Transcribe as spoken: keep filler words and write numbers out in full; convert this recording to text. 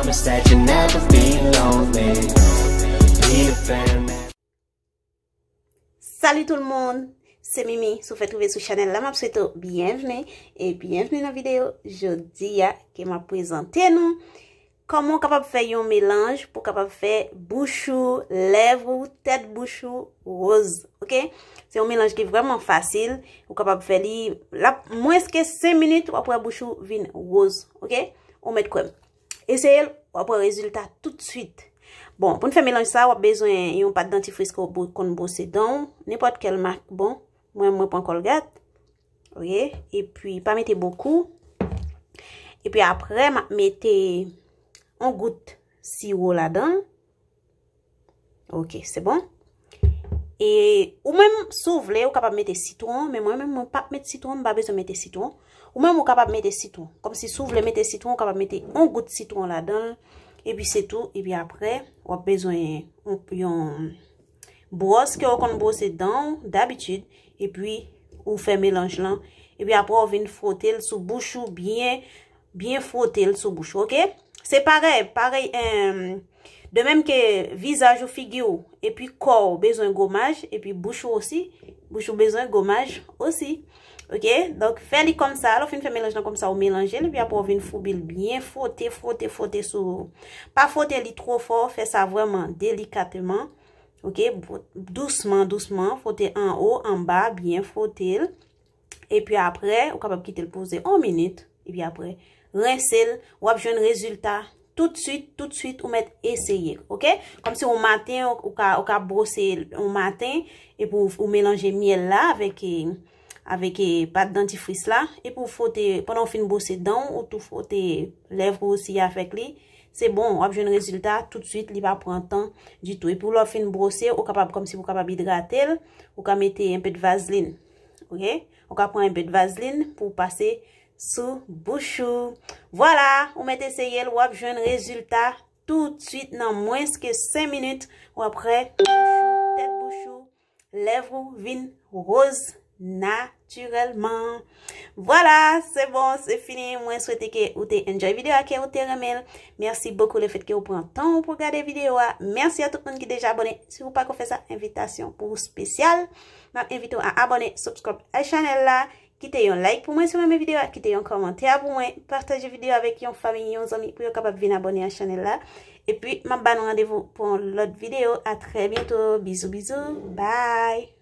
That you never be lonely. Be a fan. Salut tout le monde, se Mimi. Si w fèk rive sou chanèl la, m ap swete w byenvni e byenvni nan videyo jodi a ke m ap prezante nou kòman w kapab fè yon melanj pou w kapab fè bouch ou, lèv ou, tèt bouch ou woz, oke? Se yon melanj ki vrèman fasil, ou kapab fè li l ap mwens ke senk minit, w ap wè bouch ou vin woz, oke? Ou mèt kwè m. Eseye l, w ap wè rezilta toutswit. Bon, pou n fè melanj sa, w ap bezwen yon pat dantifris ke w bo- konn bwose dan w, nenpòt kèl mak bon. Mwen, mwen pran Colgate. Oke? Epi, pa mete bokou. Epi apre, m ap mete yon gout siwo ladan l. Oke, se bon. E ou menm, si w vle, ou kapab mete sitwon, men mwen menm, mwen p ap met sitwon, m pa bezwen mete sitwon. Ou menm, ou kapab mete sitwon. Kòmsi si w vle mete sitwon, ou kapab mete yon gout sitwon ladan l. Epi se tou. Epi apre, w ap bezwen yon, yon bwòs ke w konn bwose dan w dabitid. Epi ou fè melanj lan. Epi apre, w vin fwote l sou bouch ou byen, byen fwote l sou bouch ou, oke? Se parèy, parèy, em, de menm ke vizaj ou, figi w, epi kò w bezwen gomaj, epi bouch ou osi, bouch ou bezwen gomaj osi. Oke? Donk, fè li kòmsa, lè w fin fè melanj lan kòmsa, ou melanje l, epi apre w vin foubi l byen fwote, fwote, fwote sou. Pa fwote li twò fò, fè sa vrèman delikateman. Oke? Dousman, dousman, fwote anwo, anba, byen fwote l. Epi apre, ou kapab kite l poze yon minit. Epi apre, rense l, w ap jwenn rezilta toutswit, toutswit, ou mèt eseye l, oke? Kòmsi yon maten, ou ka, ou ka bwose l yon maten, epi ou, ou melanje myèl la avèk, e, avèk, e, pat dantifris la, epi ou fwote, pandan w fin bwose dan w, ou tou fwote lèv ou osi avèk li. Se bon, w ap jwenn rezilta toutswit, li pa pran tan ditou. Epi lè w fin bwose, ou kapab, kòmsi pou w kapab idrate l, ou ka mete yon pe de vazlin, oke? Ou ka pran yon pe de vazlin pou w pase sou bouch ou. Vwala, ou mèt eseye l, w ap jwenn rezilta toutswit nan mwens ke senk minit, w ap wè bouch ou, tèt bouch ou, lèv ou vin woz natirèlman. Vwala, se bon, se fini. Mwen swete ke ou te enjoy videyo a, ke ou te renmen l. Mèsi bokou lefèt ke ou pran tan ou pou gade videyo a. Mèsi a tout moun ki deja abòne. Si ou pako fè sa, envitasyon pou ou espesyal. M ap envite w a abòne, subscribe a chanèl la. Kite yon like pou mwen si w renmen videyo a, kite yon kòmantè pou mwen, pataje videyo avèk yon fanmi, yon zanmi pou yo kapab vin abòne a chanèl la. Epi, m ap ba nou randevou pou yon lòt videyo. A trè byento. Bizou, bizou. Bye.